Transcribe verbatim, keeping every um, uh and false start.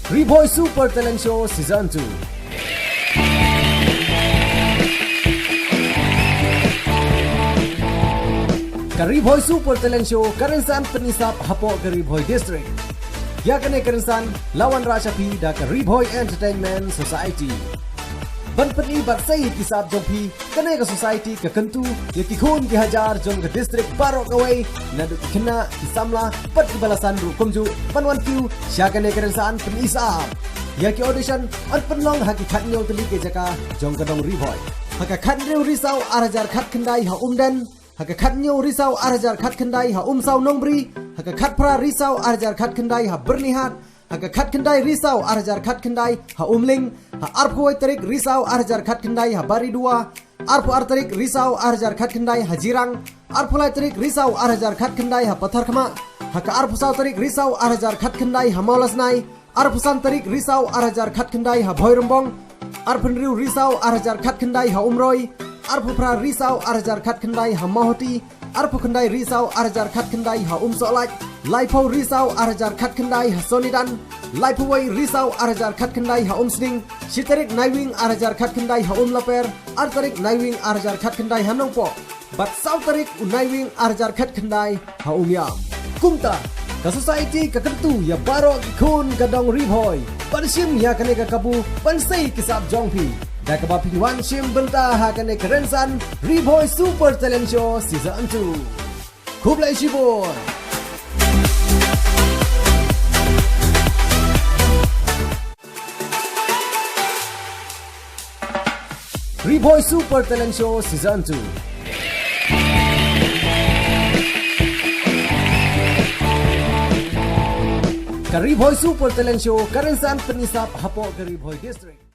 Ri Bhoi Super Talent Show Season two. Ka Ri Bhoi Super Talent Show ka rynsan pyni sap hapoh ka Ri Bhoi District. Ïa kane ka rynsan la wanrah sha phi da ka Ri Bhoi Entertainment Society. Ban pyni bad sei ki sap jong phi, kane ka society ka kyntu ïa ki khun ki hajar jong ka district baroh kawei, naduh ki khynnah, ki samla bad kiba la san ruh kumjuh, ban wan kiew sha kane ka rynsan pyni sap. Ïa ki audition yn pynlong ha ki khathynñiew tylli ki jaka jong ka dong Ri Bhoi. Ha ka khathynriew Risaw arhajar khatkhyndai ha Umden, ha ka khathynñiew Risaw arhajar khatkhyndai ha Umsaw Nongbri, ha ka khatphra Risaw arhajar khatkhyndai ha Byrnihat, ha ka khatkhyndai Risaw arhajar khatkhyndai ha Umling, ha arphew wei tarik Risaw arhajar khatkhyndai ha Baridua, arphew ar tarik Risaw arhajar khatkhyndai ha Jirang, arphew lai tarik Risaw arhajar khatkhyndai ha Patharkhmah, ha ka arphew saw tarik Risaw arhajar khatkhyndai ha Mawlasnai, arphew san tarik Risaw arhajar khatkhyndai ha Bhoirymbong, arphew hynriew Risaw arhajar khatkhyndai ha Umroi, arphew phra Risaw arhajar khatkhyndai ha Mawhati, arphew khyndai Risaw arhajar khatkhyndai ha Umsohlait, laiphew Risaw arhajar khatkhyndai ha Sonidan, laiphew wei Risaw arhajar khatkhyndai ha Umsning, shi tarik Naiwieng arhajar khatkhyndai ha Umlaper, ar tarik Naiwieng arhajar khatkhyndai ha Nongpoh, bad saw tarik u Naiwieng arhajar khatkhyndai ha Umiam. Kumta ka society ka kyntu ïa baroh ki khun ka dong Ri Bhoi ban shim ïa kane ka kabu ban sei ki sap jong phi, da kaba phin wan shim bynta ha kane ka rynsan Ri Bhoi Super Talent Show Season two. Khublei shibun. Ri Bhoi Super Talent Show Season two. Ka Ri Bhoi Super Talent Show ka rynsan pyni sap hapoh ka Ri Bhoi District.